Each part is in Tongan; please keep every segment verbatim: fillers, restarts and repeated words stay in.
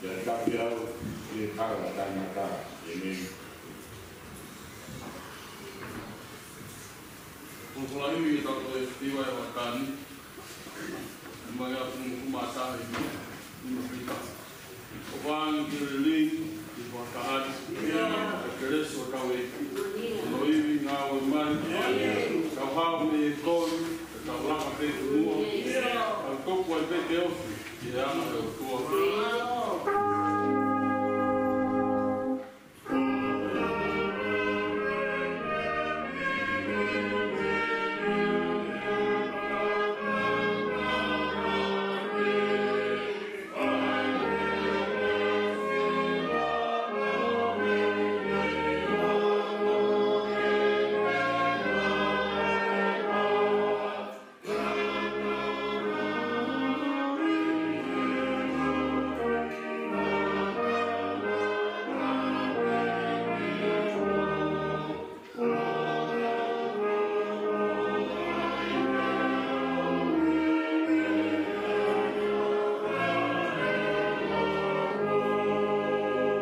Pea taki au ki he kau taʻengata. ʻĒmeni. Ko e folofola ʻi he taʻu ko ē ʻe fitu ʻo e ʻaho ni, ʻi he Maʻake hongofulu mā taha, ʻi he Pita. ʻOku ʻoange ki he lelei, ki he fakahā, ʻa e kelesi ʻa hotau ʻEiki, hono ivi, ngāue mai, kau hao mei he kovi, pea tau laka pē ki muʻa, kau tupu ai pē ke ofi ki he anga ʻo e ʻOtua. Ko e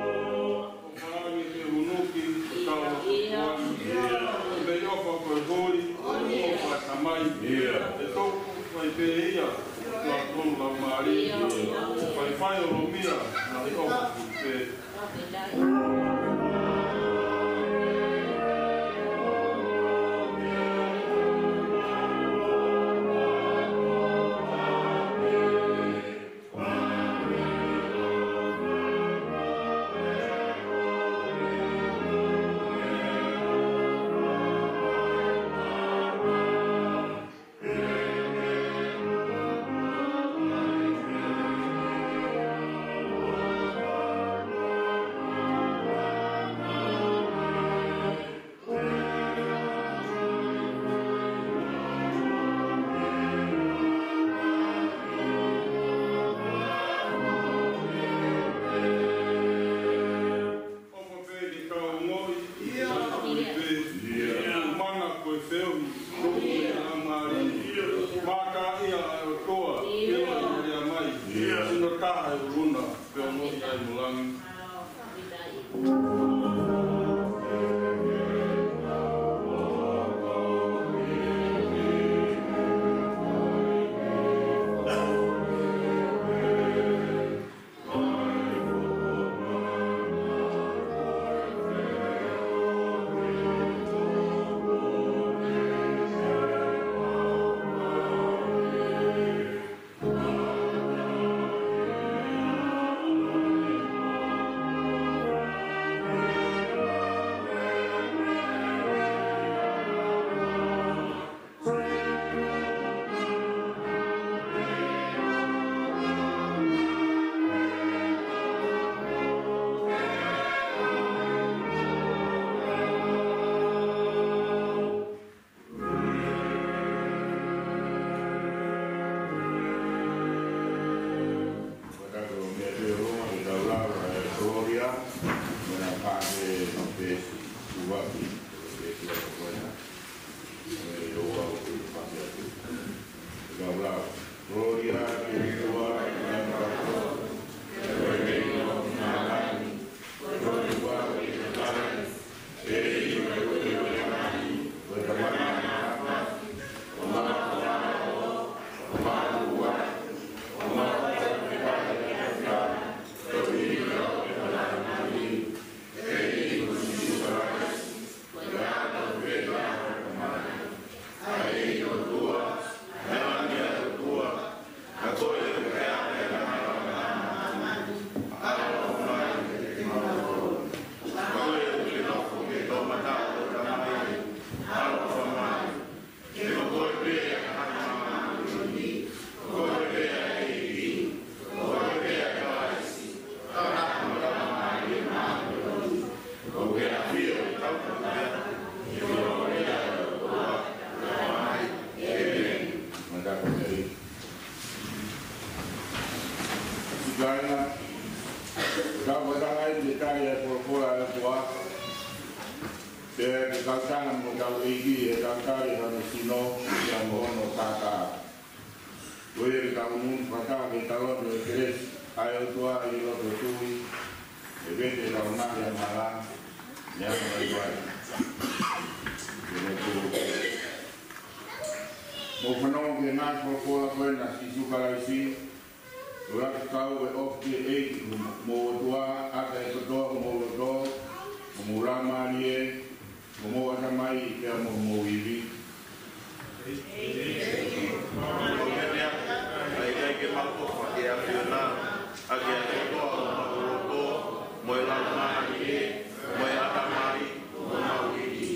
ʻuhinga ke hunuki, ko e tau ʻofa ko e holi, ʻofa ʻa e Tamai. ʻE toki fai pē ia, ko e tau laumālie. Faifai ʻo Lomia, naʻe ʻofa pē. ʻOfa pē ke tau ongoʻi, ʻio, ʻio, pē, ʻio, mana ko e feohi, ʻio, ʻo e laumālie, ʻio, mataʻia ʻa e ʻOtua, ʻio, ʻio, ʻio, mai, ʻio, sino taha ʻi ʻolunga, pea ongoʻi ai mo langi. Ko e taha ʻo e meʻa ʻe ono ʻe tau lava, ʻa e Kololia, mo ʻena paaki ʻi he veesi ʻuluaki, veesi ʻuluaki ko ena. Ko e ua ʻoku paaki atu. ʻE tau lava. Kololia ki he ʻOtua, ʻi he ʻaho kotoa. Kāinga, ka ʻoku tau ʻai ke tali ʻa e folofola ʻa e ʻOtua, pea ke tau tala mo hotau ʻEiki ʻetau tali hono sino, pea mo hono taʻataʻa. Ko ia ke tau nofo fakataha ki he taloni ʻo e kelesi. ʻA e ʻOtua ʻi loto tui, ʻe vete ʻetau ngaahi angahala, ʻi he anga mai vai. Ke ne tu. Mou fanongo ki he ngaahi folofola ko ena ʻa Sīsū Kalaisi, ʻuluaki kau e ʻofa ki he ʻEiki ko homou ʻOtua, ʻaki ʻa e kotoa homou loto, homou laumālie, homou ʻatamai pea mo homou ivi. ʻA e ʻikai ke mau ʻofa ki he ʻAfiona, ʻaki ʻa e kotoa homau loto, mo e laumālie, mo e ʻatamai, mo homau ivi.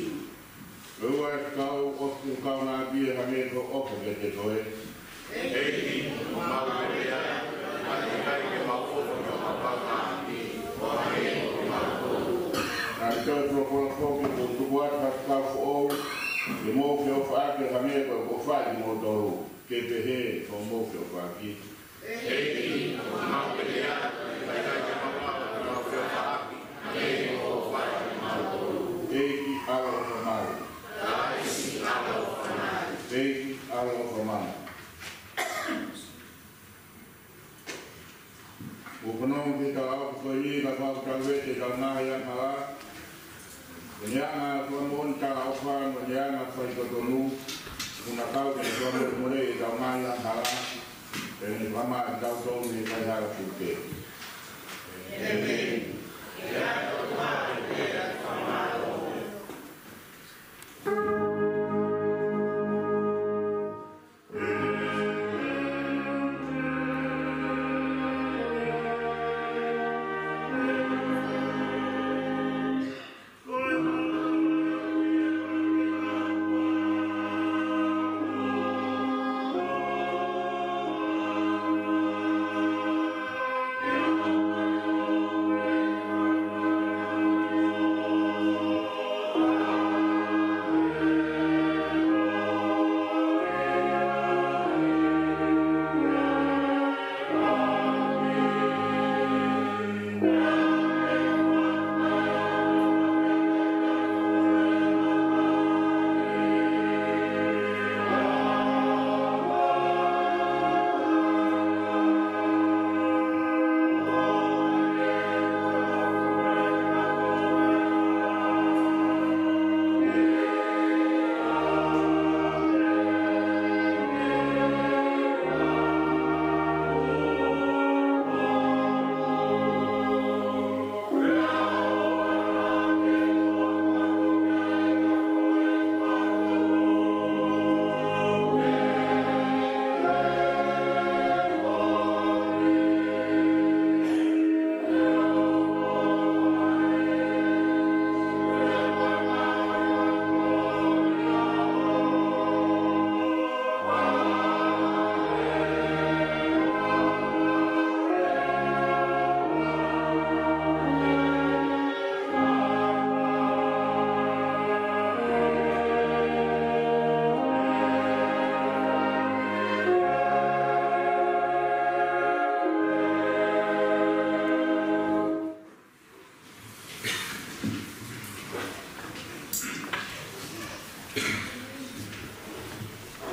Ko e ua e kau ʻofa ki ho kaungāʻapi ʻo hangē ko hoʻo ʻofa kiate koe. ʻEiki, mau pehē, ʻa e ʻikai ke mau ʻofa ki homau kaungāʻapi ʻo hangē ko kimautolu. Naʻa ne toe folofola foki, ʻoku ou tuku atu ha kau foʻou, ke mou feʻofaʻaki ʻo hangē ko ʻeku ʻofa kiate kimoutolu, ke pehē ʻe hoʻomou feʻofaʻaki. ʻEiki, mau pehē, ʻa e ʻikai ke mau ʻofa ki homau kaungāʻapi ʻo hangē ko hoʻo ʻofa kiate kimautolu. ʻEiki, ʻaloʻofa mai. Kalaisi, ʻaloʻofa mai. ʻEiki, ʻaloʻofa mai. ʻOku ou fanongo ki he talaʻofa ko eni, kapau ʻoku tau vete ʻetau ngaahi angahala, ʻi he anga e fakamoʻoni talaʻofa, mo e anga e faitotonu, ʻoku na kau ke fakamolemoleʻi ʻetau ngaahi angahala, pea ne fakamāʻopoʻopo kitautolu mei he kaihaʻa pule. ʻĒmeni.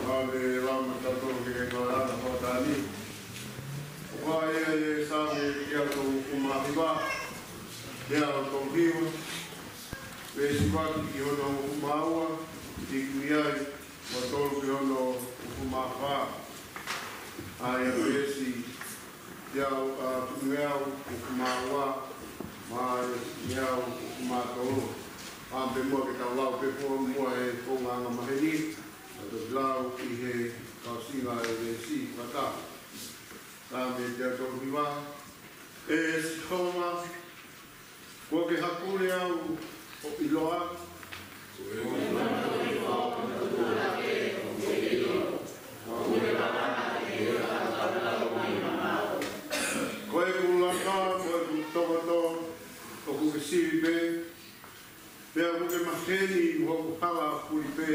Ave lama tato ke ke kala na kota ni. Ko ia ʻe Saame ʻi he uofulu mā hiva, ʻi he uofulu hiva, veesi ua ki hono uofulu mā ua, ʻi he uofulu mā tolu ki hono uofulu mā fā. ʻA ia veesi ʻi he uofulu mā ua, mo e uofulu mā tolu. ʻA pē muʻa ke tau lau pē foki muʻa he konga angamaheni, ʻa e tohi lau ʻi he kau singa e veesi fakataha. Saame ʻi he uofulu hiva. ʻE Sihova, kuo ke hakule au ʻo ʻiloa. Ko ʻeku laka, ko ʻeku tokoto, ʻoku ke sivi pē. Pea ʻoku ke maheni mo hoku hala puli pē.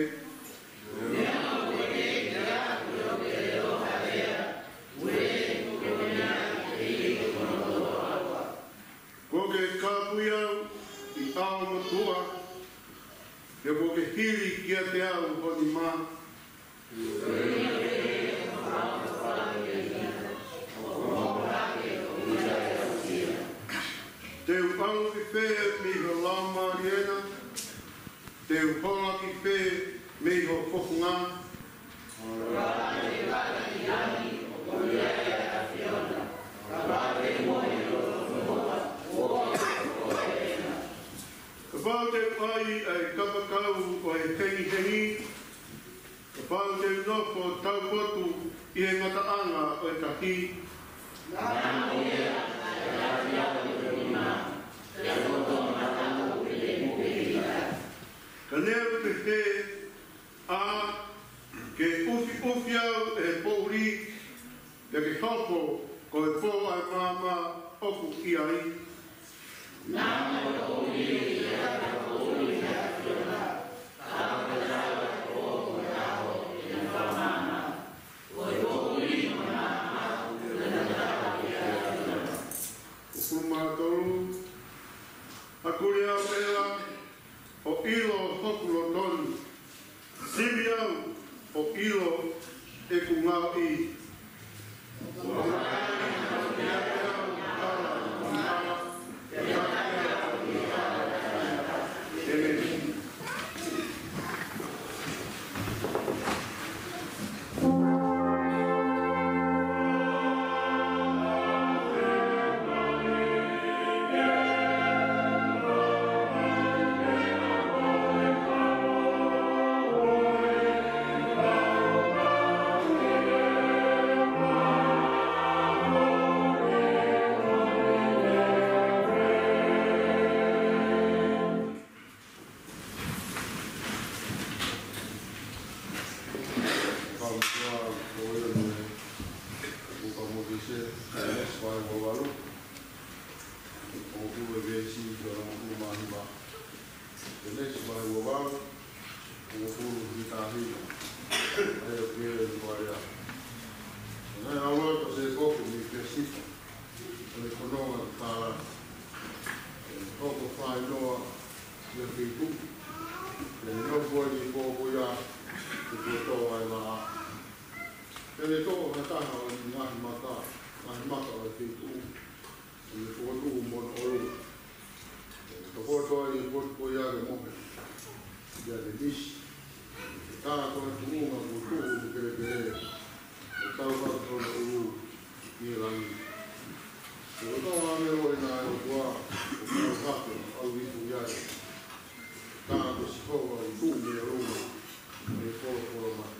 Kuo ke kāpui au ʻi ʻao motuʻa, pea kuo ke hili kiate au ho nima. Alu ki fē mei ho laumālie na, te u hola ki fē mei ho fofonga? Kapau te u ʻai ʻa e kapakau ʻo e hengihengi, kapau te u nofo taupotu ʻi he ngataʻanga ʻo e tahi. Ka ne u pehē, ʻa, ke ʻufiʻufi au ʻe he poʻuli, pea ke hoko ko e pō ʻa e maama ʻoku ʻi ai. Uofulu mā tolu, ʻa kule au ʻEla, ʻo ʻilo hoku loto ni. Sivi au, ʻo ʻilo ʻeku ngaohi. Kau tua ko ia ne, ko ka mo ki se, Sēnesi vahe ua valu. ʻO kau e veesi, ko e uofulu mā hiva. Sēnesi vahe ua valu, uofulu ki he taha hiva. ʻA ia ʻoku pehē ʻe he fakalea. Naʻe ʻalu atu ʻa Sēkope mei Peasipa, ʻo ne fononga ki Hālani. ʻO ne hoko ʻo fāinoa ʻi ha feituʻu. Pea ne nofo ai ʻi he pō ko ia, ʻo ne toʻo ʻa e laʻā. Pea ne toʻo ha taha ʻo e ngaahi maka, ngaahi maka ʻo e feituʻu, ʻo ne fokotuʻu mo hono ʻolunga. Pea ne tokoto ai ʻi he potu ko ia ke mohe, pea ne misi. Pea tā ko ha tuʻunga kuo tuʻu ʻi he kelekele, ʻo tau hake hono ʻulu ʻi he langi. Pea ko e ʻāngelo ʻo e ʻOtua, ʻo tau hake ʻo ʻalu hifo ʻi ai. Pea tā ko Sihova ʻoku tuʻu mei ʻolunga, ʻo ne folofola mai.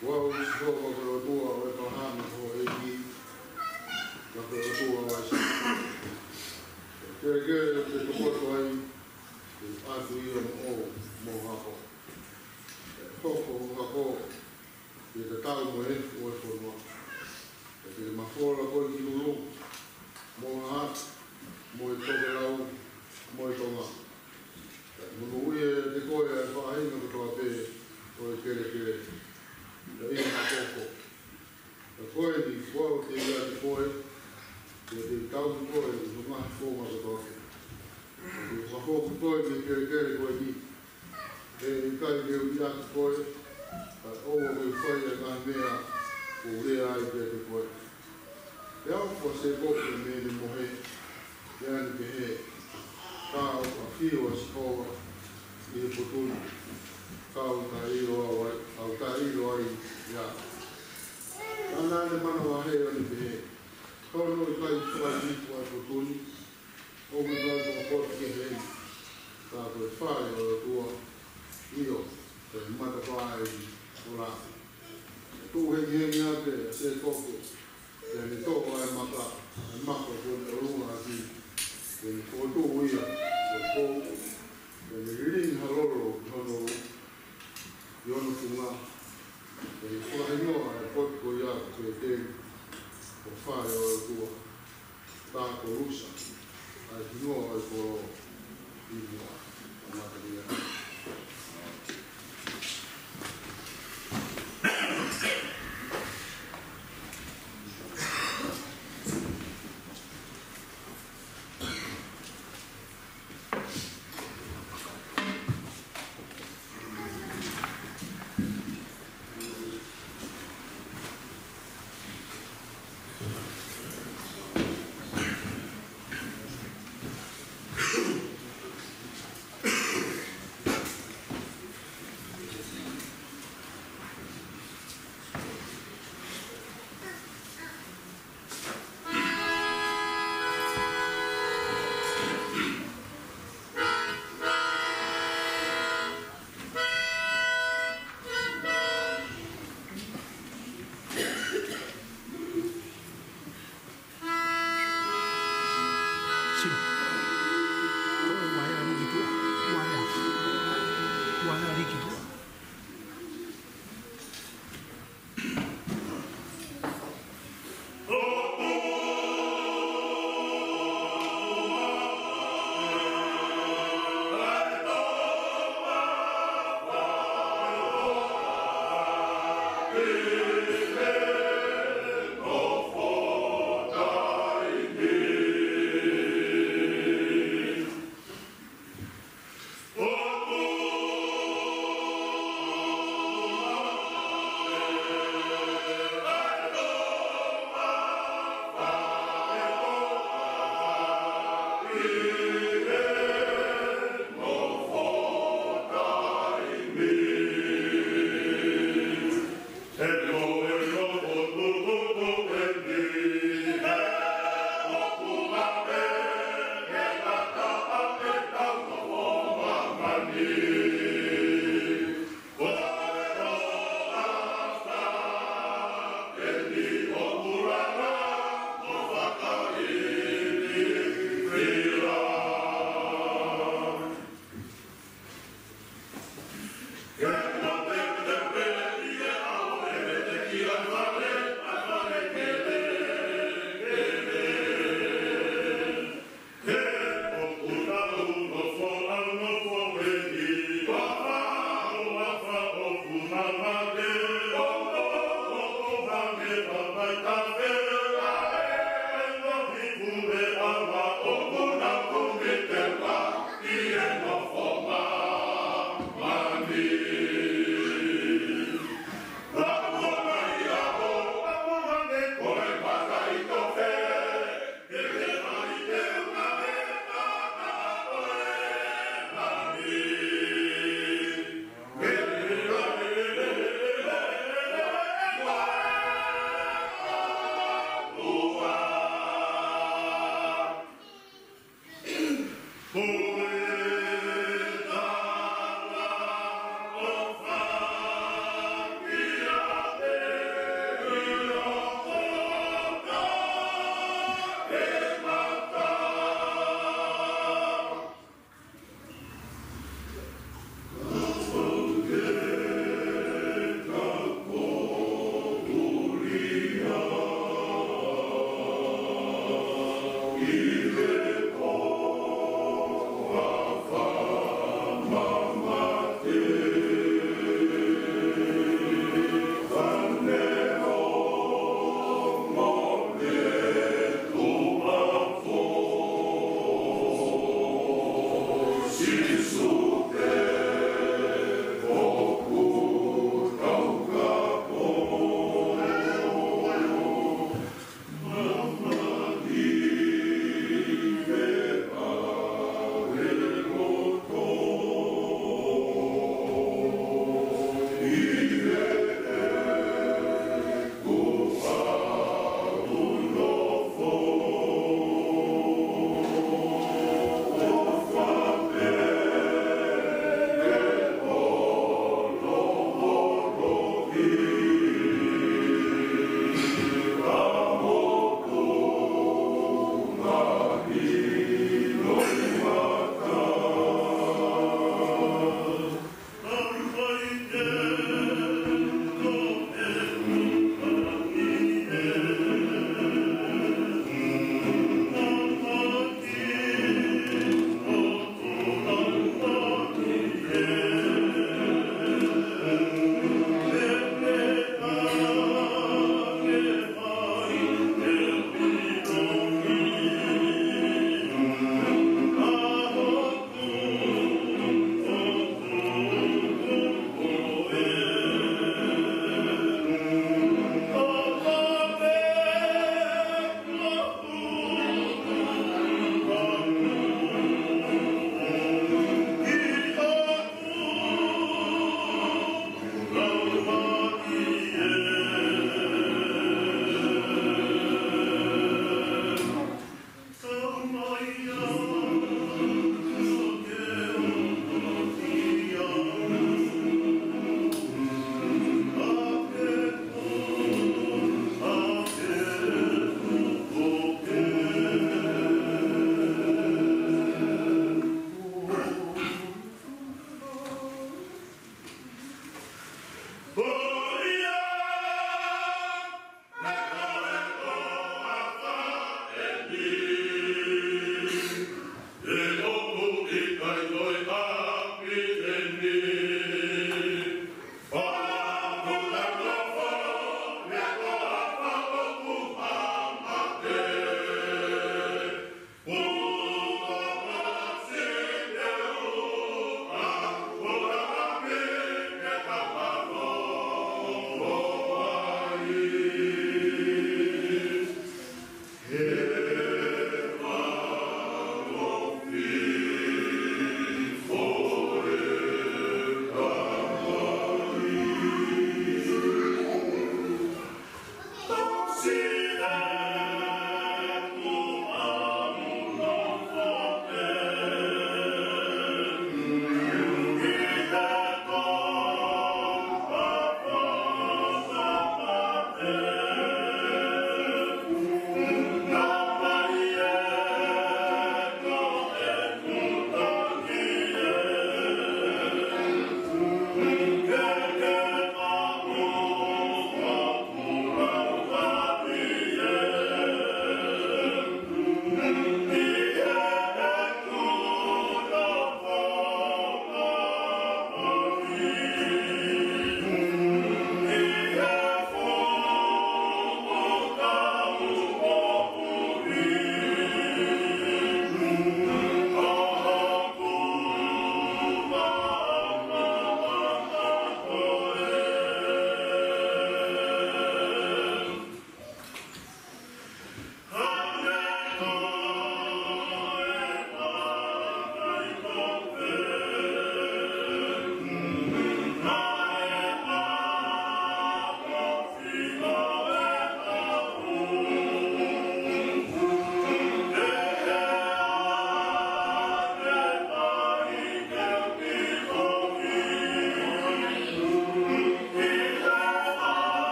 Ko au Sihova ko e ʻOtua ʻo ʻĒpalahame ko ho ʻeiki, pea ko e ʻOtua ʻo ʻAisake. Ko e kelekele ʻoku ke tokoto ai, te u ʻatu ia moʻou mo ho hako. Pea ʻe hoko ho hako ke tatau mo e efu ʻo e fonua. Pea te ke mafola koe ki ʻolunga, mo haʻa, mo e tokelau, mo e tonga. Pea monūʻia ʻiate koe ʻa e faʻahinga kotoa pē ʻo e kelekele, pea ʻi he makoko. Pea ko eni, ko au te u ʻiate koe, pea te u tauhi koe ʻi ho ngaahi founga kotoa pē. Pea te u fakafoki koe mei he kelekele ko eni, he ʻe ʻikai te u liʻaki koe, kae ʻoua ke u fai ʻa e ngaahi meʻa kuo u lea ai kiate koe. Pea ʻofa ʻa Sēkope mei heʻene mohe, pea ne pehē, Ka ʻoku ʻafio ʻa Sihova ʻi he potu ni, ka u taʻeʻilo ai, ka u taʻeʻilo ai ia. Pea naʻa ne manavahē ʻo ne pehē, Ka ʻoku ʻikai fakalilifu ʻa e potu ni, ʻoku ʻikai ko ha potu kehe ia, ka ko e fale ʻo e ʻOtua, ʻio, ko e matapā ʻo e ʻOtua. Pea tuʻu hengihengi ake ʻa Sēkope, pea ne toʻo ʻa e maka, ʻa e maka kuo ne ʻolunga ʻaki, pea ne fokotuʻu ia ko e pou, pea ne lilingi ha lolo ki hono, ki hono funga, pea ne fakahingoa ʻa e potu ko ia ko Pēteli, ko e fale ʻo e ʻOtua. Tā ko Lusa ʻa e hingoa ʻo e kolo ʻi muʻa. Kamata ki ai. Toe vaea liki tuʻa, vaea, vaea liki tuʻa.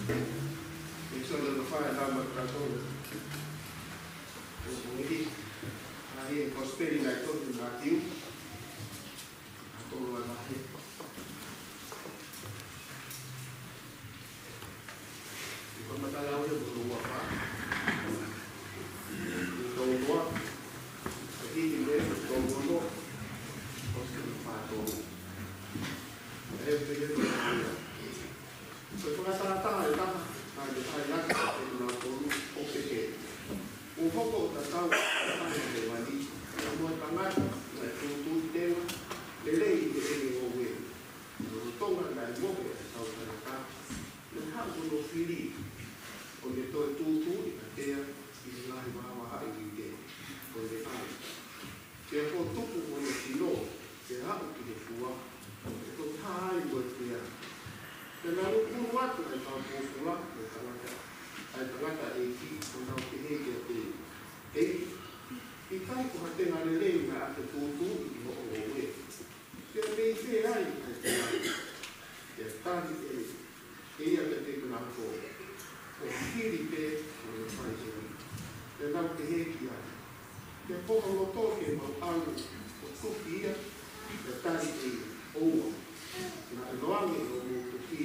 Ke sio ʻoku fai ʻa e tama kātoa. Ko e ʻuhinga ʻa e Kosipeli naʻe tohi ʻe Mātiu, ʻa e tolu ʻa e vahe. ʻI he kamata lau ʻe he ua fā. ʻI he tolu ua. ʻA e hiki mei he tolu ono. Kosipeli fā tolu. ʻE pehē ko e hā ia. Ko e fakatātā ʻe taha, naʻe ʻai ʻaki ʻe kinautolu ʻo pehē: Kuo hoko ʻo tatau ʻa e tangata hēvani, pea mo e tangata naʻe tūtuuʻi tenga lelei ʻi heʻene ngoue. Lolotonga naʻe mohe ʻa e kau tangata, naʻe haʻu hono fili, ʻo ne toe tūtuuʻi ʻa e tea ʻi he ngaahi vahaʻa ʻi ʻIte, ʻo ne ʻai. Pea kuo tupu hono sino, pea aʻu ki he fua, ʻe toki hā ai mo e tea. Pea naʻe ʻunuʻunu atu ʻa e kau pōpula mo e tangata, ʻa e tangataʻeiki, ʻo nau pehē kiate ia: ʻEiki, ʻikai ko ha tenga lelei naʻa ke tūtuuʻi ʻi hoʻo ngoue? Pea mei fē ai ʻa e tenga? Pea tali ʻe ia kiate kinautolu: Ko ha hili pē ʻo e fai heni. Pea nau pehē ki ai: Pea ko ho loto ke mau ʻalu ʻo tuki ia? Pea tali ʻe ia: ʻOua, naʻe ʻikai ke u tuki.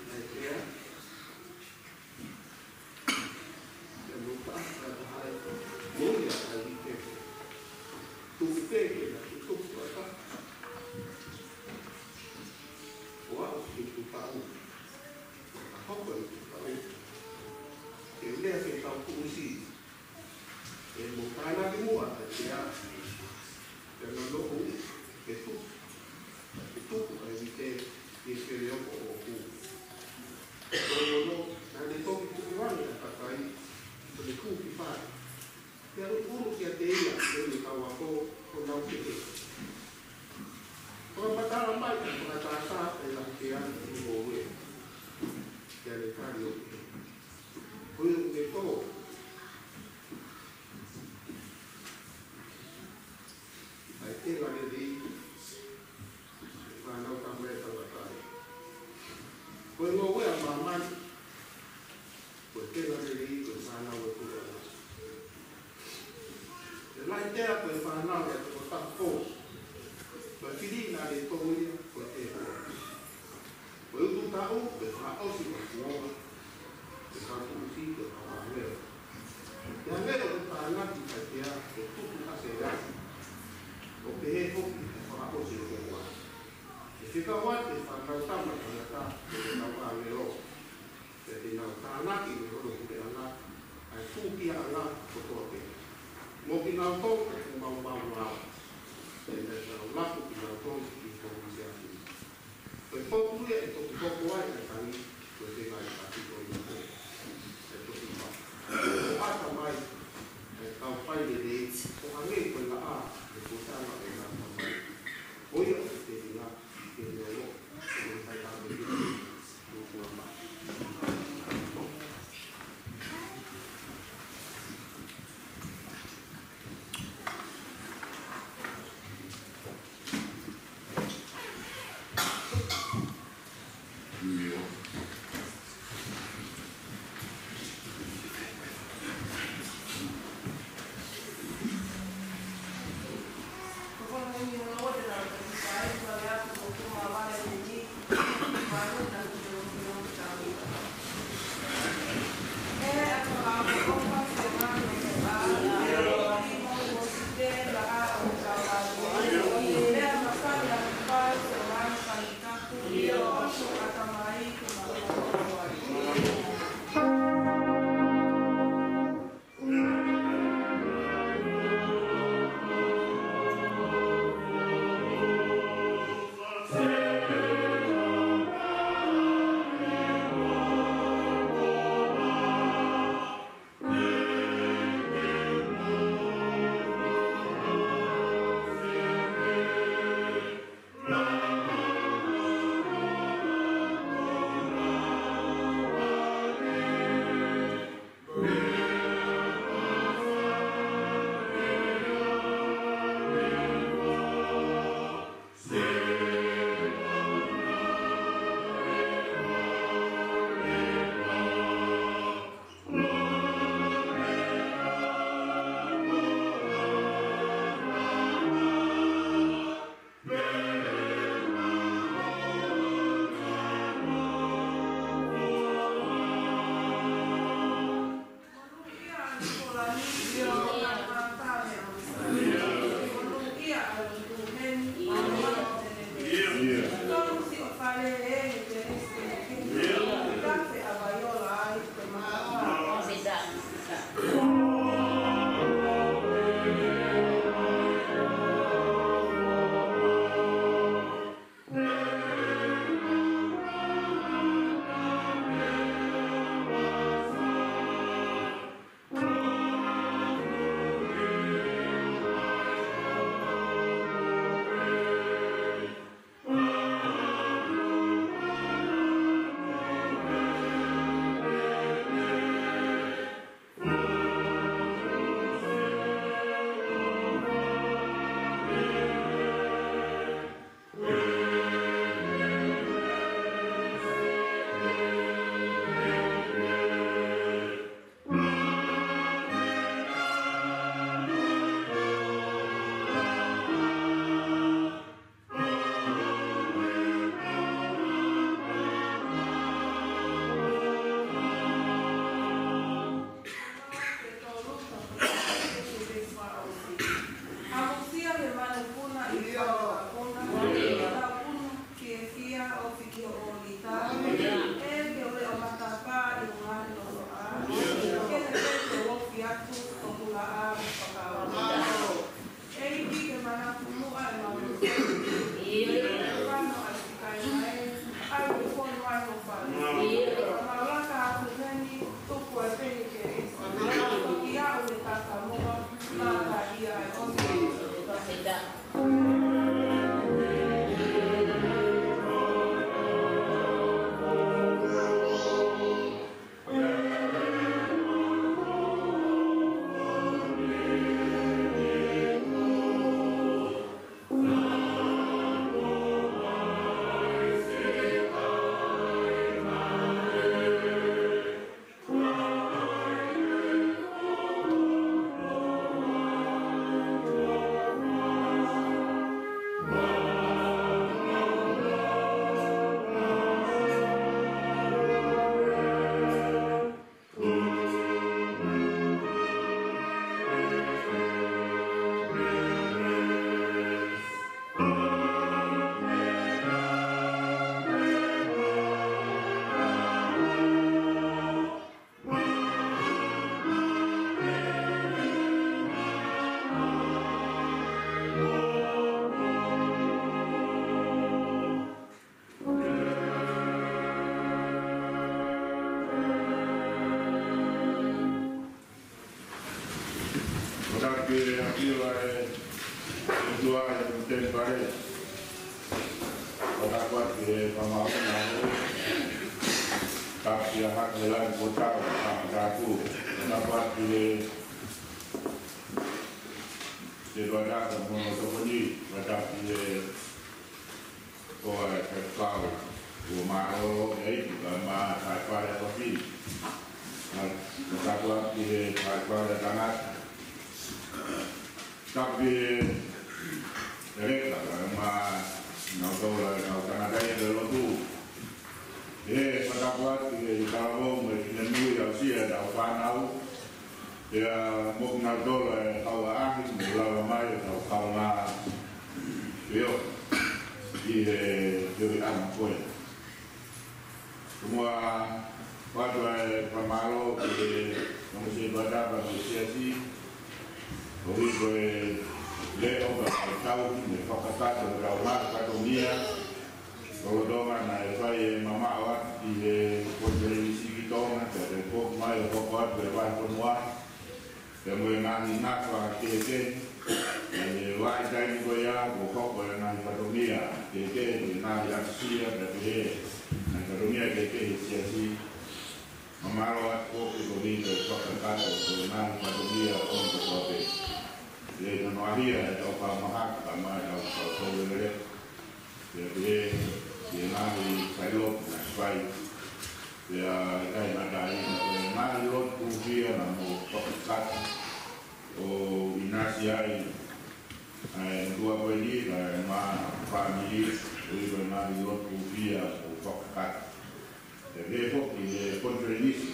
ʻA e tea, pea mo e taʻataʻa, mo ia ʻa e uite ko ē. Tuku pē ke na tutuku ʻa e taha, ʻo aʻu ki he utu taʻu, ʻo hoko e utu taʻu. Ke u lea ki he kau kusi, ʻe mou tānaki muʻa ʻa e tea, pea na loʻu ke tupu, ke tupu ʻa e uite ʻi he feleoko ʻoʻoku. Ko hono, naʻa ne toki tukuange ʻa e kakai, ʻo ne kū ki fale. Pea ʻunuʻunu kiate ia ʻa ʻene kau ako, ʻo nau pehē: Fakamatala mai ʻa e fakatātā ʻe lahi pē ʻi he ngoue. Pea ne tali ʻo pehē: Ko ia ʻoku ke tō ʻa e tenga lelei ʻi he fānau tamai ʻa e tangata. Ko e ngoue ʻa māmani, ko e tenga lelei ko e fānau ʻa e puleʻanga. Ko e lahi tea ko e fānau ʻa e tokotaha fou, ko e fili naʻa ne tō ia ko e tēpile. Ko e utu taʻu ko e fakaʻosi ʻo e kuonga, ko e kau kusi ko e kau ʻāngelo. Pea hangē ʻoku tānaki ʻa e tea ʻo tupu hake ai, ʻoku pehē foki ʻa e fakaʻosi ʻo e kuonga. ʻE fekauʻaki ʻa e fānau tama ʻa e tangata mo e kau ʻāngelo, pea te nau tānaki mei hono puleʻanga ʻa e kūkiaʻanga kotoa pē. Mo kinautolu ʻoku maumau lao, pea te nau laku kinautolu ki he kōviti atu. Ko e potu ia ʻe toki hoko ai ʻa e tangi, ko e tenga ʻi ʻapi ko ia ko e toki pa. ʻO ʻata mai ʻa e kau fai lelei, ʻo hangē ko e laʻā ʻi he putanga ʻo ʻenau tamai. Ko ia ʻoku te telinga ke ne ʻilo, ʻo ne fai ʻa e meʻa. Tuʻa ʻi he temipale. Fakatapu atu ki he fakamālō. Tapu ki he Hake Langi Potau, Haʻa Tāpū. Fakatapu atu ki he Setuata, Mono Tokoni. Fakatapu ki he Ko e Faifekau ʻo e mālōlō ʻi he ʻEiki, kae ʻumaʻā e Faifekau ʻo e ʻAfio. Kae tapu atu ki he Faifekau ʻo e Tangata. Tapu ki he Leka, kae ʻumaʻā kinautolu ʻa e kau tangataʻeiki ʻo e lotu. ʻE, fakatapu atu ki he talavou mo e finemui, aʻusia ʻetau fānau. Pea mo kinautolu ʻa e kau ʻaʻahi mo e lava mai ʻo ʻetau kaungā feohi ʻi he feohiʻanga ko ē. Kae ʻumaʻā ʻoatu ʻa e fakamālō ki he Kōmiti Setuata mo e Siasi, koeʻuhi ko e leʻo pea mo e tauhi mo e fakakakato ʻetau ngaahi fatongia lolotonga naʻe fai e mamaʻo atu ki he Konifelenisi ki Tonga, pea toe foki mai ʻo hoko atu e vahefonua, pea mo e ngaahi nafa kehekehe. Pea ʻi he vahaʻa taimi ko ia kuo hoko e ngaahi fatongia kehekehe, ngaahi aʻusia, pea pehē ngaahi fatongia kehekehe ʻa e Siasi. Fakamālō atu foki koeʻuhi ko e fakakakato ʻo e ngaahi fatongia ʻo e kotoa pē. ʻE, nonoʻahia ʻetau fakamahaki kae ʻumaʻā ʻetau kau sōlelele. Pea pehē ki he ngaahi failotu naʻe fai. Pea ʻikai ngata ai, ko e ngaahi lotu kūfia naʻa mou fakakakato ʻo ʻinasi ai ʻa e motuʻa ko eni kae ʻumaʻā e fāmili, koeʻuhi ko e ngaahi lotu kūfia kuo fakakakato. Pea pehē foki ki he Konifelenisi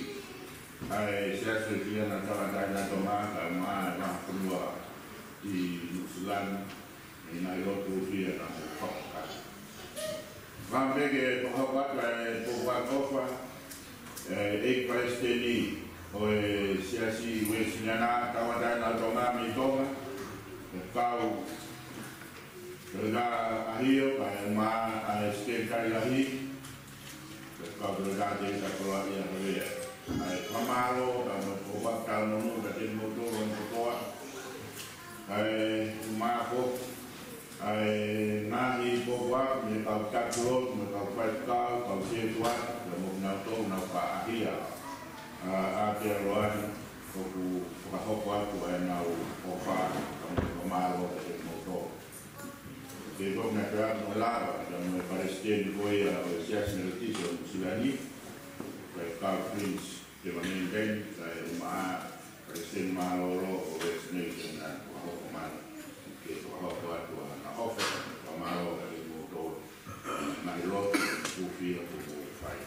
ʻa e Siasi ʻo e Filipiana Tauʻatāina ʻa Tonga kae ʻumaʻā e vahefonua ʻi Nuʻusila ni, ʻa e ngaahi lotu kūfia naʻa mou fakakakato. Pea pehē ke fakahoko atu ʻa e pōpoaki ʻofa ʻa e ʻEiki Palesiteni ʻo e Siasi Uēsiliana Tauʻatāina ʻa Tonga mei Tonga, ʻa e kau Toketā ʻAhio, kae ʻumaʻā ʻa e Sekelitali Lahi, ʻa e kau Toketā Tēvita Koloaʻia Havea. ʻA e fakamālō, kae ʻumaʻā e pōpoaki talamonū kiate kimoutolu ʻo e kotoa. Kae ʻumaʻā foki ʻa e ngaahi pōpoaki mei he kau taki lotu, mei he kau faifekau, kau setuata, pea mo kinautolu naʻa nau faʻa ʻahia ʻa, ʻa Aotearoa ni, ʻoku fakahoko atu ʻa ʻenau ʻofa, kae ʻumaʻā e fakamālō kiate kimoutolu. Ke kau na kea mo lava, pea mo e Palesiteni ko ia ʻo e Siasi Metotisi ʻo Nuʻusila ni, ʻa e kau Prince Tevangeli Peni, kae ʻumaʻā e Palesiteni Mālōlō ʻo e First Nation naʻe fakahoko mai, ke fakahoko atu ʻa e ʻofa, fakamālō kiate kimoutolu, ngaahi lotu kūfia kuo mou fai.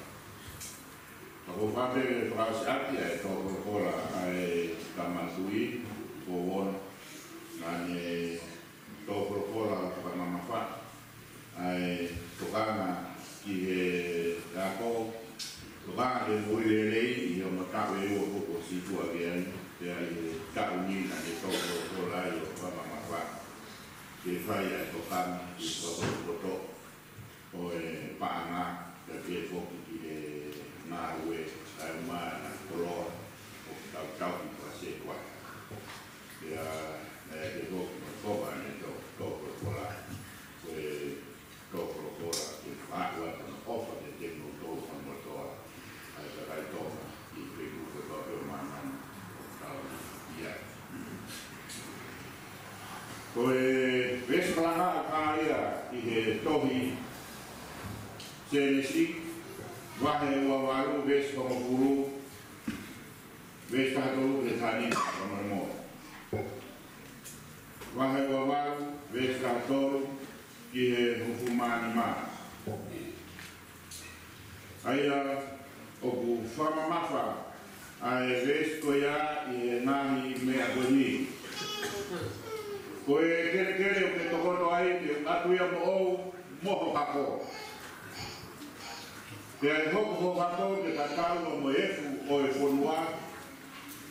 Ka ko e fakaʻapaʻapa ke fakaʻosi ʻaki ʻa e tō folofola ʻa e Tama Tuʻi, ko Vona, naʻa ne tō folofola ʻo fakamamafa ʻa e tokanga ki he ako, tokanga ki he moʻui lelei ʻi he ongo taʻu ʻe ua kuo ʻosi tuʻu ʻaki ai, pea ʻi he taʻu ni naʻa ne tō folofola ai ʻo fakamamafa ke fai ʻa e tokanga ki he potopoto ʻo e paʻanga, pea pehē foki ki he ngāue, kae ʻumaʻā ʻa e koloa ʻoku tau tauhi fakasetuata. Pea naʻe ʻi ai foki mo e konga ʻo e tō, tō folofola, ko e tō folofola ke fakahoko atu hono ʻofa kiate kimoutolu hono motuʻa, ʻa e kakai Tonga ʻi he feituʻu kotoa pē ʻo māmani ʻoku tau ʻi ai. Ko e veesi malanga ʻoku hā ia ʻi he tohi Sēnesi, vahe ua valu, veesi hongofulu, veesi taha tolu ki he taha nima, fakamolemole. Vahe ua valu, veesi taha tolu ki he hongofulu mā nima. ʻA ia ʻoku fakamamafa ʻa e veesi ko ia ʻi he ngaahi meʻa ko eni. Ko e kelekele ʻoku ke tokoto ai, ke ʻatu ia moʻou mo ho hako. Pea ʻe hoko ho hako ke tatau mo e efu ʻo e fonua.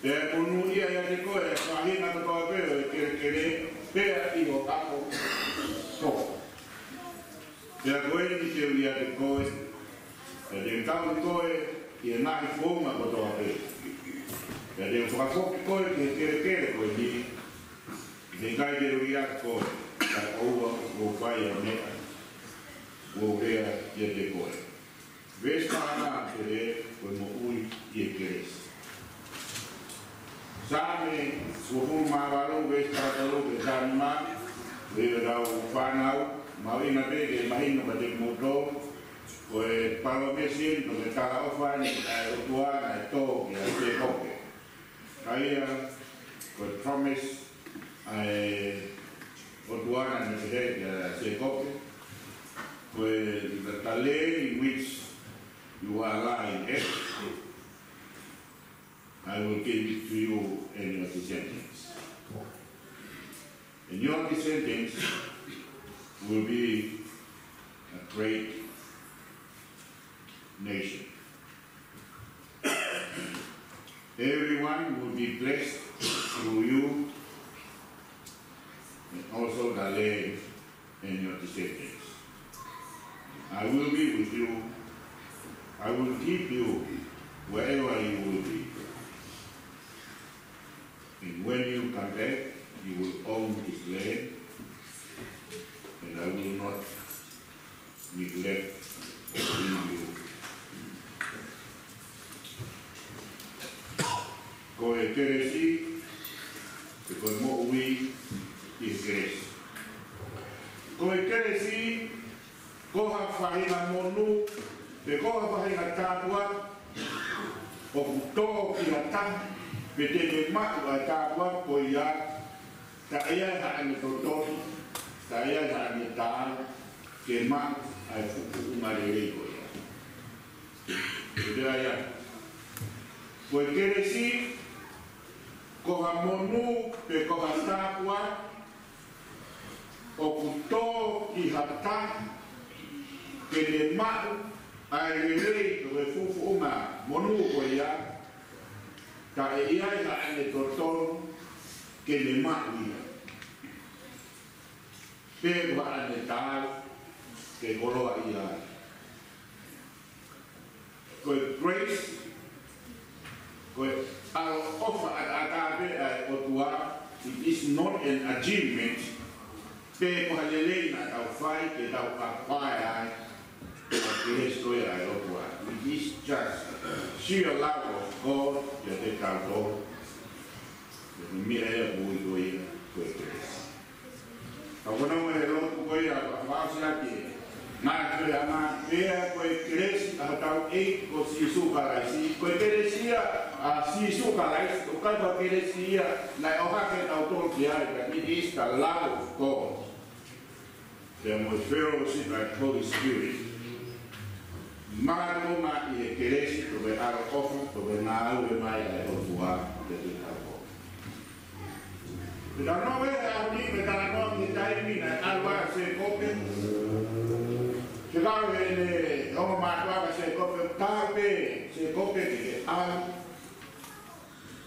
Pea ʻe monūʻia ʻiate koe ʻa e faʻahinga kotoa pē ʻo e kelekele, pea ʻi ho hako foki. Pea ko eni te u ʻiate koe, pea te u tauhi koe ʻi he ngaahi founga kotoa pē. Pea te u fakafoki koe ki he kelekele ko eni, he ʻikai te u ʻiate koe. ʻOua ʻoku ou fai ha meʻa ʻoku ou lea kiate koe. Veesi taha nima, pele ko e moʻui ʻi he kelesi. Saame uofulu mā valu, veesi taha tolu ki he taha nima, ʻe ʻetau fānau, mahuʻinga pē ke mahino kiate kimoutolu, ko e palōmesi eni, ko e talaʻofa eni ʻa e ʻOtua naʻe tō kia Sēkope. Ka ia, ko e promise ʻa e ʻOtua naʻe pehē kia Sēkope, ko e, the land in which you are lying at, I will give it to you and your descendants. And your descendants will be a great nation. Everyone will be blessed through you, and also the land and your descendants. I will be with you. I will keep you wherever you will be. And when you come back, you will own this land, and I will not neglect or leave you. Ko e kelesi, pe ko e moʻui ʻi he kelesi. Ko e kelesi, ko ha faʻahinga monū, pe ko ha faʻahinga tāpuaki, ʻoku tō ki ha taha, pe te ne maʻu ʻa e tāpuaki ko ia, taʻe ʻi ai haʻane totonu, taʻe ʻi ai haʻane taau, ke maʻu ʻa e fuʻu fuʻu maʻu lelei ko ia. Ko ia ia. Ko e kelesi, ko ha monū, pe ko ha tāpuaki, ʻoku tō ki ha taha, ke ne maʻu ʻa e lelei ʻo e fuʻu fuʻu maʻu monū ko ia, taʻe ʻi ai haʻane totonu ke ne maʻu ia, pe ko haʻane taau ke koloaʻia ai. Ko e grace, ko e ʻaloʻofa ʻataʻatā pē ʻa e ʻOtua, it is not an achievement, pe ko ha lelei naʻa tau fai ke tau acquire ai, ko e kelesi ko ia ʻa e ʻOtua. It is just sheer love of God kiate kitautolu. Ko e meʻa ia ʻoku ui ko ia ko e kelesi. Ka ko e ʻuhinga ʻo e lotu ko ia, ʻoku fakaʻosi ʻaki ʻa e ngaahi pehē ʻa e ngaahi pehē ko e kelesi ʻa hotau ʻEiki ko Sīsū Kalaisi. Ko e kelesi ia ʻa Sīsū Kalaisi, ʻoku ʻikai ko e kelesi ia naʻe ʻohake kitautolu ki ai, but it is the love of God. Pea mo e fellowship ʻa e Holy Spirit. Mātuʻaki ʻi he kelesi, ko e ʻaloʻofa, ko e ngāue mai ʻa e ʻOtua kiate kitautolu. Pea talanoa ʻa e ʻaho ni, pea talanoa ki he taimi naʻe ʻalu ai ʻa Sēkope. Sēkope ʻene ongo mātuʻa kia Sēkope, taha pē Sēkope ke ke ʻalu.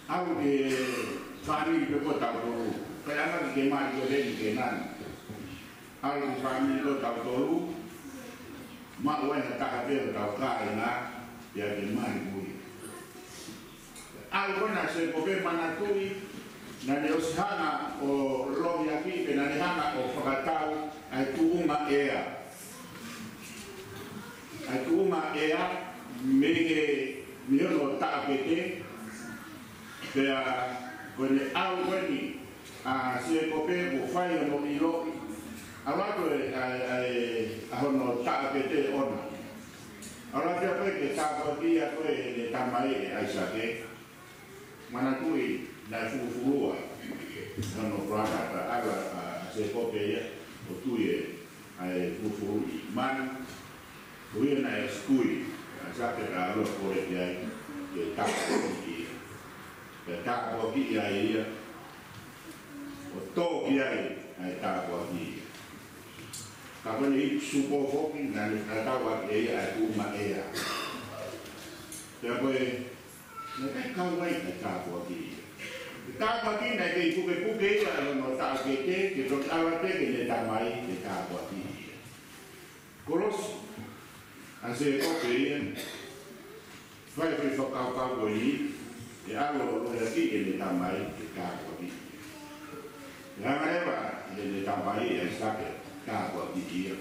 ʻAlu ki he fāmili pē ko ē ʻo tautolu. Pea ʻalu ki he mali ko ē ʻi Kēnani. ʻAlu ki he fāmili ko ē ʻo tautolu. Maʻu ai ha taha pē ʻo tau kāinga, pea ke mali mui. ʻAlu ko ena ʻa Sēkope, manatuʻi, naʻa ne ʻosi hanga ʻo lomiaki, pe naʻa ne hanga ʻo fakatau ʻa e tuʻunga ʻea. ʻA e tuʻunga ʻea mei he, mei hono taʻokete, pea ko ʻene ʻalu ko eni ʻa Sēkope kuo fai hono ʻiloʻi, ʻalu atu ʻa e, ʻa e, ʻa e, ʻa hono taʻokete ʻoʻona. ʻAlu atu ia ko ē ke tāpuakiʻi ia ko ē ʻene tamai ʻe ʻAisake. Manatuʻi naʻe fulufulua hono brother, pea ʻalu ʻa, ʻa Sēkope ia ʻo tui ʻa e fulufuluʻi manu. Ko ia naʻe ʻosi kui ʻa ʻAisake, pea ʻalu ʻo kole ki ai ke tāpuakiʻi ia. Pea tāpuakiʻi ai ia, ʻo tō ki ai ʻa e tāpuaki ia. Ka ko ʻene ipu supo foki, naʻa ne tatau ʻaki ʻe ia ʻa e tuʻunga ʻea. Pea ko e, naʻe ʻikai kau ai ʻa e tāpuaki ia. Ko e tāpuaki naʻe kei pukepuke ia ʻi hono taʻokete, ke toki ʻalu atu ki heʻene tamai ke tāpuakiʻi ia. Kolosi ʻa Sēkope ia, fai e foʻi fakakaukau ko eni, ʻe ʻalu ʻo lomiaki ʻene tamai ke tāpuakiʻi ia. Pea hanga leva ʻEne tamai ʻa ʻAisake, tāpuakiʻi ia.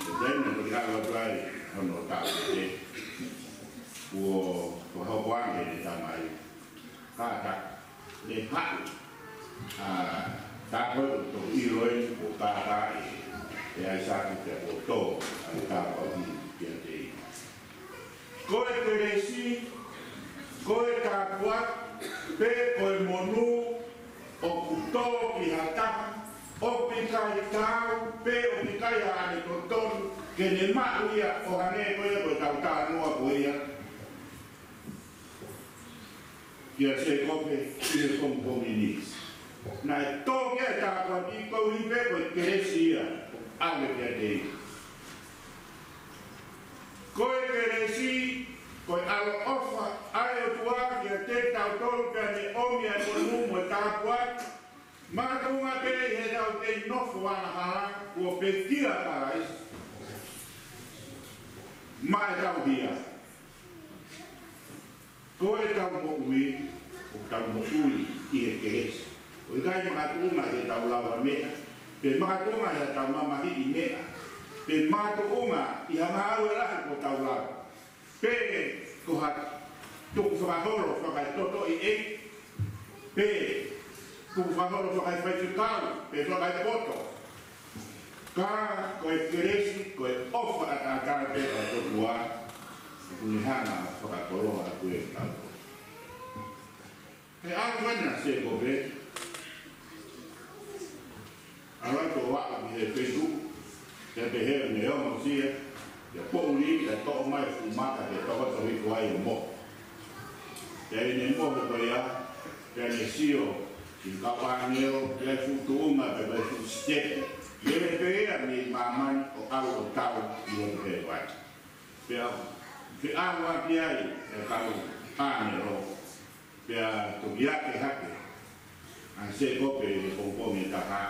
Ko ʻene ko ʻene ʻalu atu ai hono tāpuaki. Kuo, kuo hoko ange ʻene tamai. Kātaki, ne haʻu. ʻA, tā ko ē ʻoku tau ʻilo ʻe, kuo kākaaʻi ʻe ʻAisake pea kuo tō ʻa e tāpuaki kiate ia. Ko e kelesi, ko e tāpuaki, pe ko e monū ʻoku tō ki ha taha ʻoku ʻikai taau, pe ʻoku ʻikai haʻane totonu ke ne maʻu ia, ʻo hangē ko ia ko ʻetau talanoa ko ia kia Sēkope ʻi he pongipongi ni. Naʻe tō ki ai e tāpuaki koeʻuhi pē ko e kelesi ia ʻoku ʻave kiate ia. Ko e kelesi, ko e ʻaloʻofa ʻa e ʻOtua kiate kitautolu pea ne ʻomi ʻa e monū mo e tāpuaki, makatuʻunga pē ʻi heʻetau kei nofo angahala kuo pekia ʻa Kalaisi maʻa ʻetau hia. Ko ʻetau moʻui, ʻoku tau moʻui ʻi he kelesi. ʻOku ʻikai makatuʻunga ʻi heʻetau lavameʻa, pe makatuʻunga ʻi heʻetau mamahiʻi meʻa, pe makatuʻunga ʻi ha ngāue lahi kuo tau lava, pe ko ha tukufakaholo fakaetotoʻi ʻeiki, pe tukufakaholo fakafaifekau, pe fakaepoto. Ka ko e kelesi, ko e ʻofa ʻataʻatā pē ʻa e ʻOtua, ʻoku ne hanga ʻo fakakoloa atu ʻetau. He ʻalu ena ʻa Sēkope, ʻalu atu ʻo aʻu ki he feituʻu, pea pehē ʻoku ne ongosia, pea poʻuli, pea toʻo mai e fuʻu maka, pea tokoto hifo ai ʻo mohe. Pea ʻi heʻene mohe ko ia, pea ne sio ki he kau ʻāngelo, pea ʻi he fuʻu tuʻunga, pea ʻi he fuʻu sitepu lele pē ia mei māmani ʻo ʻalu ʻo tau ʻi loto hēvani. Pea feʻauaki ai e kau ʻāngelo, pea toki ake hake ʻa Sēkope ʻi he pongipongi ʻe taha,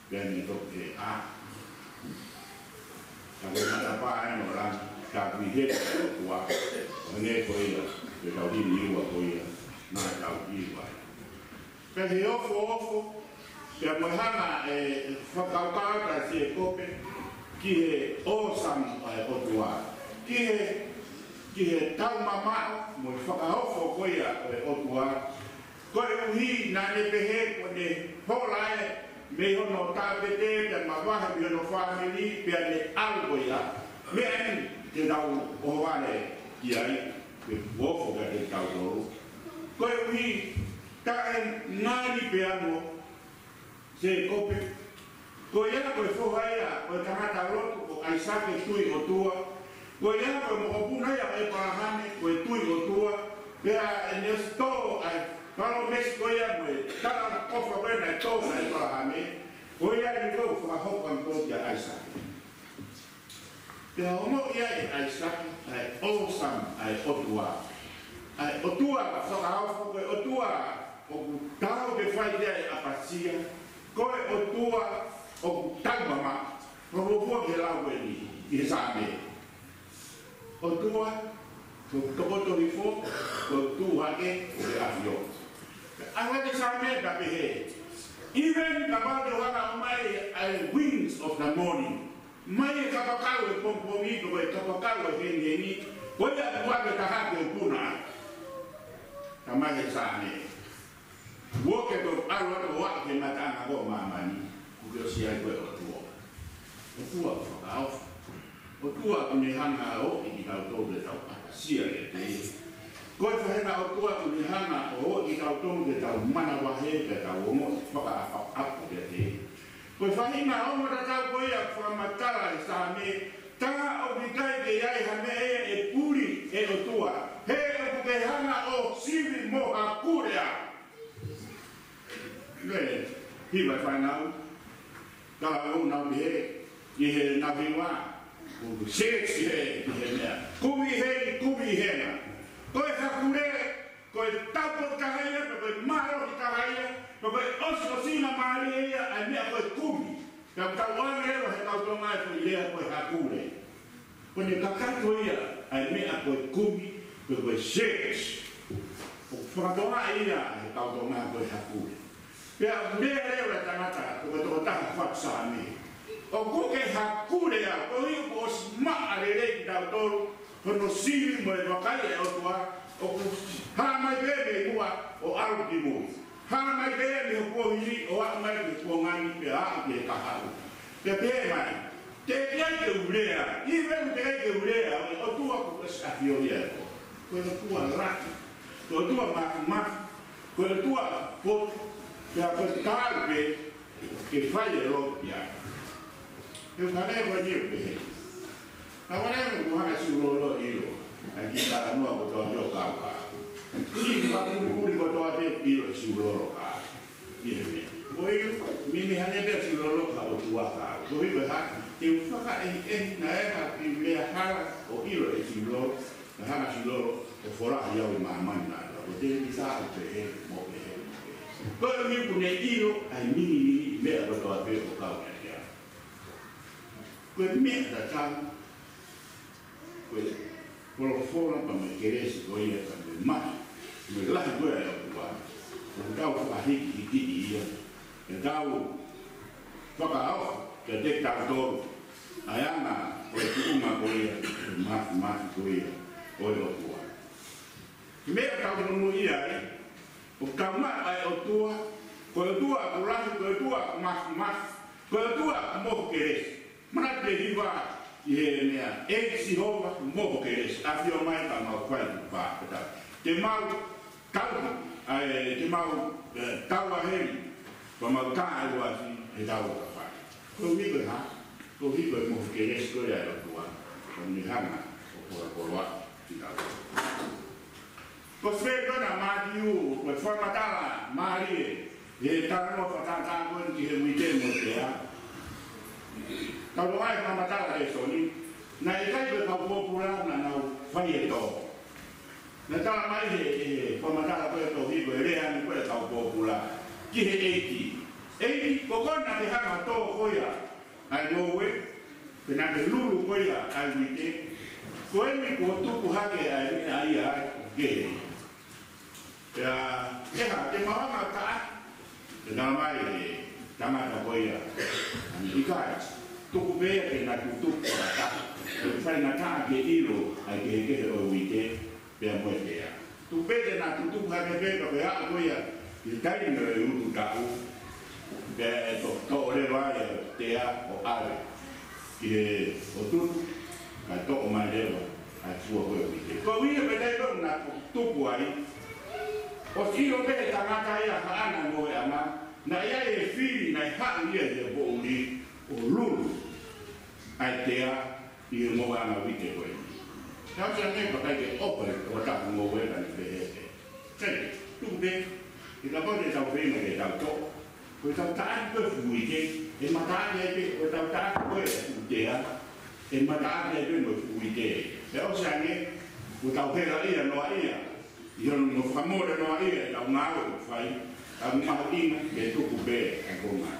pea ne toki pehē, ʻā, ka ko e matapā ʻeni ʻo langi, ka ʻoku ʻi heni ʻa e ʻOtua, ʻo hangē ko ia ko ʻetau himi ua ko ia naʻa tau ʻilo ai. Pea ʻi he ofoofo, pea mo e hanga ʻe fakakaukau ʻa Sēkope ki he ʻōsama ʻo e ʻOtua, ki he, ki he taumamaʻo mo e fakaofo ko ia ʻo e ʻOtua, koeʻuhi naʻa ne pehē kuo ne hola ē mei hono tāpete, pea mavahe mei hono fāmili, pea ne ʻalu ko ia. Meʻa ʻeni te tau ʻohovale ki ai, pe kuo ofo kiate kitautolu. Koeʻuhi, taʻengali pē ange ʻa Sēkope. Ko ia ko e foha ia ʻo e tangata lotu ko ʻAisake, tui ʻOtua. Ko ia ko e mokopuna ia ʻo ʻEpalahame, ko e tui ʻOtua. Pea ʻi heʻene ʻosi tō ʻa e palōmesi ko ia mo e talaʻofa ko ē naʻe tō kia ʻEpalahame, ko ia ʻeni ʻoku fakahoko ange ko ē kia ʻAisake. Pea ongoʻi ai ʻe ʻAisake ʻa e ʻōsama ʻa e ʻOtua. ʻA e ʻOtua fakaofo, ko e ʻOtua ʻoku taau ke fai ki ai e ʻapasia, ko e ʻOtua ʻoku taumamaʻo. Fakafuofua ki he lau ko eni ʻi he Saame. ʻOtua, ko e tokoto hifo, ko e tuʻu hake ʻo e ʻAfio. ʻAlu hake e Saame pea pehē, even kapau te u hanga ʻo ʻomai ʻa e winds of the morning, mai e kapakau ʻo e pongipongi, pe ko e kapakau ʻo e hengihengi, ko ia ʻoku ʻave taha ke u puna ai. Talamai ʻe he Saame, uo ke u ʻalu atu ʻo aʻu ki he ngataʻanga ko ē ʻo māmani, kuo ke ʻosi ʻi ai koe ʻOtua. ʻOtua ʻoku fakaofo. ʻOtua ʻoku ne hanga ʻo ʻoʻi kitautolu ke tau ʻapasia kiate ia. Ko e faʻahinga ʻOtua ʻoku ne hanga ʻo ʻoʻi kitautolu ke tau manavahē, ke tau ongoʻi fakaʻapaʻapa kiate ia. Ko e faʻahinga ongo tatau ko ia ʻoku fakamatala ʻe he Saame, tā ʻoku ʻikai ke ʻi ai ha meʻa ia ʻe puli ʻe he ʻOtua. He ʻoku ke hanga ʻo sivi mo hakule au. Lele, hiva e fānau, ka ʻoku nau pehē, ʻi heʻenau hiva, ʻoku sēsi he, ʻi he meʻa. Kumi heni, kumi hena. Ko e hakule, ko e taupotu taha ia, pe ko e mālohi taha ia, pe ko e ʻosiʻosingamālie ia ʻa e meʻa ko e kumi. Ka tau ʻoange leva ʻe he kau Tonga e foʻi lea ko e hakule. Ko ʻene kakato ia ʻa e meʻa ko e kumi, pe ko e search. ʻOku faka-Tonga ia ʻe he kau Tonga ko e hakule. Pea lea leva e tangata, ko e tokotaha fatu Saame, ʻoku ke haʻu leva, ko ia kuo ʻosi maʻa lelei kitautolu, hono sivi mo e vakai ʻa e ʻOtua, ʻoku hā mai pē mei muʻa ʻo ʻalu ki mui. Hā mai pē mei he kuohili ʻo aʻu mai ki he kuonga ni pea aʻu ki he kahaʻu. Pea pehē mai, teʻeki ai ke u lea, ʻi he ʻikai ke u lea, ʻa e ʻOtua kuo ʻosi ʻafioʻi ʻe koe. Ko e ʻOtua lahi, ko e ʻOtua māfimafi, ko e ʻOtua poto, pea ko e taau pē ke fai e lotu ia. He ʻoku hangē ko e ʻio pehē. Ka wale mo kuo hanga siulolo ʻilo ʻa e kiʻi talanoa kotoa pē ʻo kau ka. Siʻi fakapulipuli kotoa pē ʻilo siulolo ka. ʻI he meʻa. Ko e ʻio, mimi hangē pē siulolo ka ʻOtua ka. Ko e ʻio ha, te u fakaʻehiʻehi naʻe ka ki lea hala ʻo ʻilo e siulolo, naʻe hanga siulolo ʻo folahi au ʻi māmani na. Ko te ni sa ʻo pehē, mo pehē, mo pehē. Ko e ʻio kuo ne ʻilo, ʻa e mimi mimi meʻa kotoa pē ʻo kau kia kia. Ko e meʻa tatau, ko e folofola pea mo e kelesi ko ia pea mo e mahi, mo e lahi ko ia ʻa e ʻOtua. ʻOku tau fakahikihiki ia, ʻe tau fakaʻofa kiate kitautolu ʻa e anga ʻo e tuʻunga ko ia, ʻo e māfimafi ko ia ʻo e ʻOtua. Meʻa tau monūʻia ai, ʻoku tau maʻu ʻa e ʻOtua, ko e ʻOtua ʻoku lahi, ko e ʻOtua ʻoku māfimafi, ko e ʻOtua ʻoku mohu kelesi. Manatu ki he hiva ʻi he meʻa, ʻEiki Sihova mohu kelesi, ʻafio mai ka mau fai ku pā peta. Te mau tau, ʻa e, te mau, ē, tau ʻa heli, ka mau tā ʻa e uasi he tau ka fai. Ko e ʻuhi ko e hā, ko e ʻuhi ko e mohu kelesi ko ia ʻa e ʻOtua, ko ʻene hanga ʻo polopolo ʻa kitautolu. Ko e kosipeli ko ena ʻa Mātiu, ko e fakamatala mālie, ʻi he talanoa fakatātā ko eni ki he uite mo e tea. Tau ʻai fakamatala he soni, naʻe ʻikai ko e kau pōpula naʻa nau fai e tō. Naʻe tala mai he, he fakamatala ko e tohi ko e lea ni ko e kau pōpula ki he ʻEiki. ʻEiki, ko koe naʻa ke hanga ʻo tō ko ia ʻa e ngoue, pea naʻa ke lulu ko ia ʻa e uite, ko eni kuo tupu hake ʻa e, ʻa ia ʻa e ke. Pea, ʻe hā, te mau hanga ʻo taʻaki? Pea tala mai ʻe he tangata ko ia, ʻa eni ʻikai, tuku pē ia ke na tutupu ʻa e taʻaki. Pea faingataʻa ke ʻilo ʻa e kehekehe ʻo e uite pea mo e tea. Tuku pē ke na tutupu hake pē ka pea ko ia, ʻi he taimi ʻo e utu taʻu, pea ʻe to-, toʻo leva ʻa e tea ʻo ʻave ki he ʻotutu, kae toʻo mai leva ʻa e fua ko e uite. Ko ia pē taimi ʻoku na tupu ai, ʻosi ʻilo pē ʻe he tangata ia haʻana ngoueʻanga, naʻe ʻi ai e fili naʻe haʻu ia ʻi he poʻuli ʻo lulu ʻa e tea ʻi he ngoueʻanga uite ko eni. Tau sia nei pakai ke ʻope ʻo taku ngoue ka ne pehē pē. Sai, tuku pē, ʻi he kapau te tau feinga ke tau toʻo, ko ʻetau taʻaki ko e fuʻu uite, ʻe mataʻaki ai pē, ko ʻetau taʻaki ko e fuʻu tea, ʻe mataʻaki ai pē mo e fuʻu uite. Pea ʻosi ange, ko ʻetau hela ia noa ia, ʻi hono mo fakamole noa ia ʻetau ngāue ʻoku fai, ʻa e mahuʻinga ke tuku pē ʻa e konga.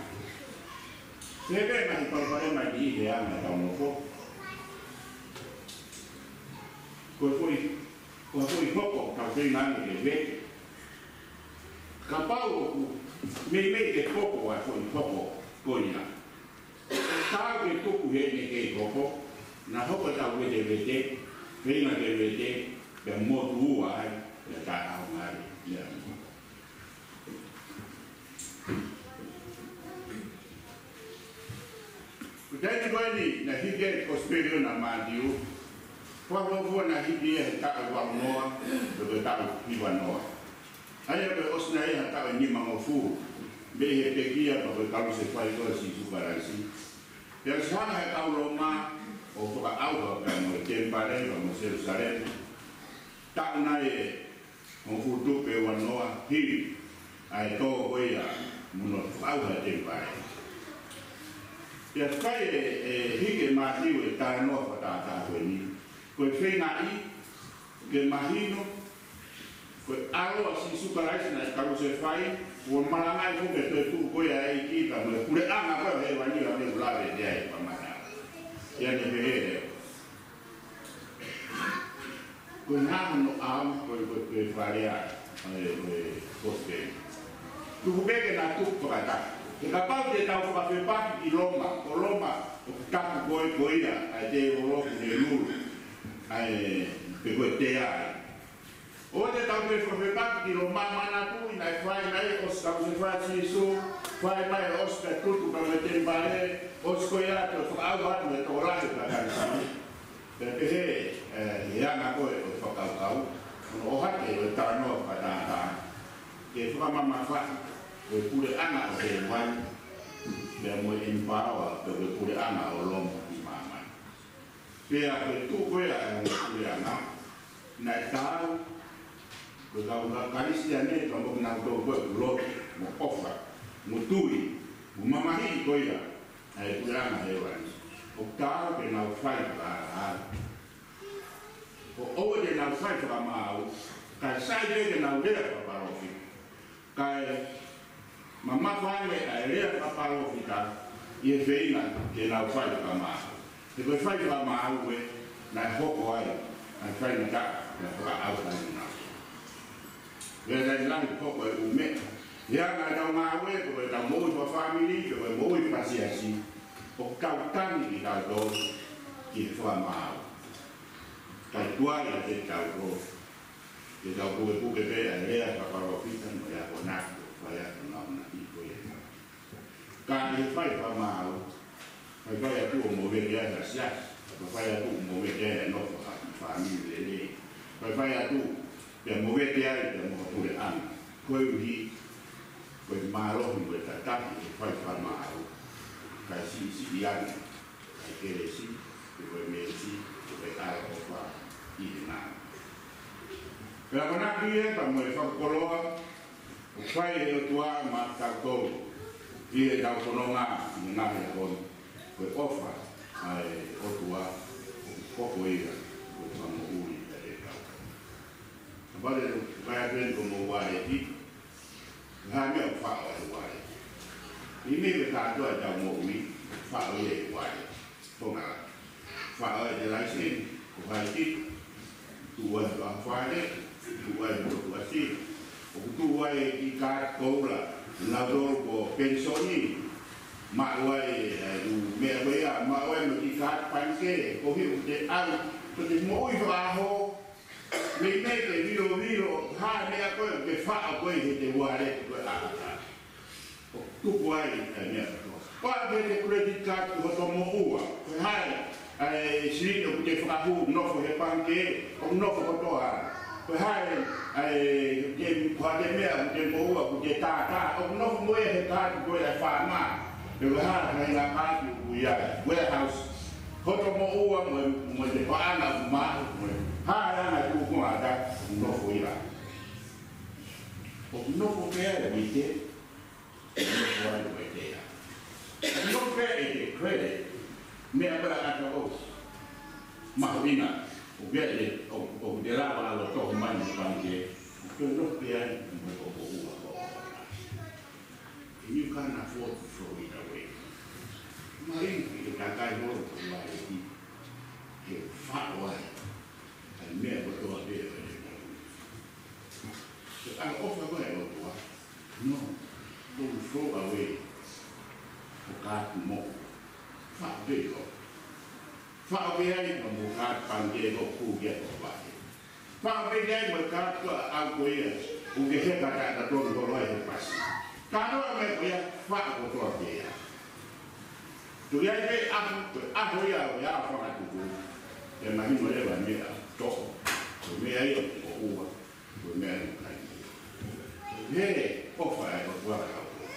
Pea pehē mai he palopalema ʻi he anga ʻetau nofo. Ko e foʻi, ko e foʻi hoko tau feinga ange ke vete. Kapau ʻoku meimei ke hoko ʻa e foʻi hoko ko ia, taau ke tuku heʻene kei hoko, na hoko ʻetau vetevete, feinga ke vete, pea motuʻa ai, pea taʻeʻaonga ai, ia. Ko e taimi ko eni naʻe hiki ai e kosipeli ʻo Mātiu, ko e fuofua naʻe hiki ia he taʻu valu noa, ko e taʻu hiva noa. ʻA ia ko e ʻosi nai ha taʻu ʻe nimangofulu mei he pekia pea mo e kalusefai ko ē ʻa Sīsū Kalaisi. Pea ʻosi hanga ʻe he kau Loma ʻo fakaʻauha pea mo e temipale pea mo Selusalema. Taʻu nai ʻe hongofulu tupu ʻe uanoa, hili ʻa e tō ko ia mo hono fakaʻauha e temipale. Pea ʻoku ʻikai ke hiki ʻe Mātiu e talanoa fakatātā ko eni. Ko e feingaʻi ke mahino, ko e ʻAlo ʻa Sīsū Kalaisi naʻe kalusefai, kuo malangaʻi foki e toetuʻu ko ia ʻa e ʻEiki pea mo e puleʻanga ko ē ʻo hēvani ʻa ʻene ʻuluaki lave ʻi ai ʻi he kamata. Ia ne pehē leva. Ko e hā hono ʻaonga ko e, ko e, ko e fakalea ʻa e, ʻo e kosipeli. Tuku pē ke na tuku fakataha. He kapau te tau fakafepaki ki Loma, ko Loma ʻoku taku ko e ko ia ʻa e tēvolo ʻoku ne lulu ʻa e pe ko e tea ai. ʻOua te tau toe fakafepaki ki Loma, manatuʻi naʻe fai mai ʻosi ka ʻosi fai Sīsū, fai mai ʻosi ka tutu ka mai temipale, ʻosi ko ia te fakaʻauha atu e tokolahi ka kai sau. Pea pehē, ʻe, ʻe anga ko ē ʻo e fakakaukau, ʻoku ʻohake ʻo e talanoa fakatātā, ke fakamamafaʻi ʻo e puleʻanga ʻo hēvani, pea mo e ʻemipaoa, pea ko e puleʻanga ʻo Loma ʻi māmani. Pea ko e tuʻu ko ē ʻa e puleʻanga, naʻe taau, ko e kau Kalisitiane, ka mo kinautolu ko ē ʻoku lotu, mo ʻofa, mo tui, mo mamahiʻi ko ia ʻa e puleʻanga hēvani. ʻOku taau ke nau fai fakaʻalaʻala. ʻOku ʻoua te nau fai fakamaau, kae sai pē ke nau lea fakapalōfita. Kae mamafa ange ʻa e lea fakapalōfita ʻi he feinga ke nau fai fakamaau. He ko e fai fakamaau ē, naʻe hoko ai ʻa e faingataʻa, naʻe fakaʻauha ai kinautolu. Pea naʻe lahi hoko e ʻū meʻa. ʻI he anga ʻetau ngāue, pe ko ʻetau moʻui fakafāmili, pe ko e moʻui fakasiasi, ʻoku tau tangi kitautolu ki he fakamaau. Kae tuai ʻa kitautolu, ke tau pukepuke pē ʻa e lea fakapalōfita mo e akonaki ʻoku fai ʻaki e ngāue naʻe ʻi ko ia. Ka ʻi he fai fakamaau, faifai atu ʻo movete ai ha siasi, faifai atu ʻo movete ai ha nofo ʻa e fāmili lelei, faifai atu pea movete ai pea mo ha puleʻanga. Koeʻuhi ko e mālohi mo e tataki ʻo e fai fakamaau, kae siʻisiʻi ange ʻa e kelesi, pe ko e meesi, pe ko e ʻaloʻofa ʻi he ngāue. Pea ko e akonaki ia pea mo e fakakoloa, ʻoku fai ʻe he ʻOtua maʻatautolu ʻi heʻetau fononga ʻi he ngaahi ʻaho ni, ko e ʻofa ʻa e ʻOtua ʻoku hoko ia ko e fakamoʻui kiate kitautolu. Kapau te u fai atu eni ko hoʻomou uāleti, ko e hā e meʻa ʻoku faʻo ai e uāleti? ʻI he meʻa kātoa ʻetau moʻui, faʻo ia ʻe he uāleti. Ko e ngaahi faʻo ʻa e laiseni, ko hai ki, tuʻu ai ʻa e fale, tuʻu ai ʻa e tuʻasi, ʻoku tuʻu ai e kiʻi kaati koula, nautolu ko penisoni, maʻu ai e ʻū meʻa ko ia, maʻu ai mo e kiʻi kaati pangikē, ko e hā ʻoku te ʻalu, ko e moʻui fakaʻaho, meimei ke vilovilo, ha meʻa ko ē, ke faʻo ko ē he te uāleti ko ē ʻa e ʻOtua. ʻOku tuku ai ʻa e meʻa kotoa. Pea ʻoku ʻi ai e credit card ʻi hoto moʻua. Ko e hā e silini ʻoku te fakahū, nofo he pangikē, ʻoku nofo kotoa. Ko e hā e, ʻa e, te, ko e hā e meʻa ʻoku te moʻua, ʻoku te tātā, ʻoku nofo mo ia he kaati ko ē ʻa e faama. Pe ko e hā e ngaahi kaati ʻoku ʻi ai, warehouse. Hoto moʻua mo, mo e paʻanga ʻoku maʻu, mo e hā e anga e tuʻunga ʻoku nofo ai. ʻOku nofo pē ʻa e uite, ʻoku nofo ai ʻa e tea. ʻOku nofo pē ʻa e credit, meʻa pē ʻa e ʻOtua. Mahuʻinga, ʻoku ke, ʻo, ʻoku te lava ʻo ʻalu ʻo toho mai mo pangikē, ʻoku nofo pē ai mo e ʻOtua. And you can't afford to throw it away. Mai ki he kakai holo ko ē ʻi he faʻo ai ʻa e meʻa kotoa pē ʻo e ʻOtua. Ko e ʻaloʻofa ko ē ʻa e ʻOtua. No, don't throw away ko e kaati moʻua. Faʻo pē ko. Faʻo pē ai mo e kaati pangikē ko ē ʻoku ke ʻofa ai. Faʻo pē ai mo e kaati ko ē ʻoku ke heka taʻetotonu holo ai he pasi. Ka noa mai ko ia faʻo kotoa pē ia. Tuku ai pē ʻaho, ko e ʻaho ia ʻo e ʻaho fakatupu. Ke mahino leva e meʻa toʻo. Ko e meʻa ia ʻoku moʻua. Ko e meʻa ia ʻoku kai. He ʻofa ʻa e ʻOtua kiate kitautolu.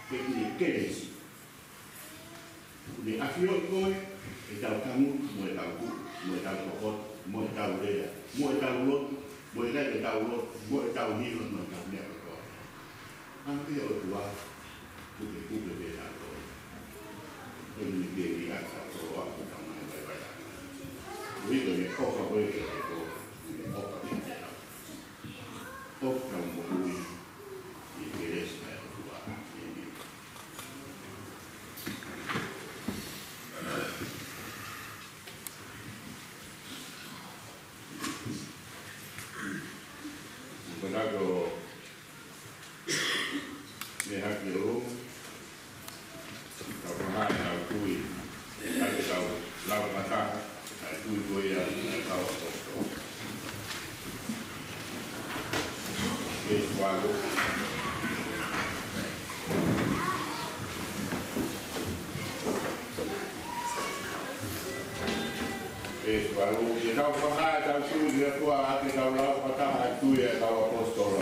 Ke ne kelesi. ʻOku ne ʻafioʻi ko ē ʻetau tangutu, mo ʻetau tuʻu, mo ʻetau tokoto, mo ʻetau lea, mo ʻetau lotu, mo ʻikai ke tau lotu, mo ʻetau hilo, mo ʻetau meʻa kotoa. Hangē ko e ʻOtua, pukepuke pē ʻa kitautolu. Ko ʻene pē ʻi ai ʻa kitautolu ʻa kitautolu mai vaivai ʻa. Ko ia ko ʻene ʻofa ko ē kiate kitautolu, ʻene ʻofa kiate kitautolu. ʻOku tau moʻui ʻi he kelesi ʻa e ʻOtua. ʻĒmeni. Ko e tato Tui, ʻa e kau lau fakataha ʻa e tui ko ia ʻa e kau ʻaposetolo. Veesi valu. Veesi valu. Ke tau fakahā ʻetau tui ki he ʻOtua ʻaki ʻetau lau fakataha ʻa e tui ʻa e kau ʻaposetolo.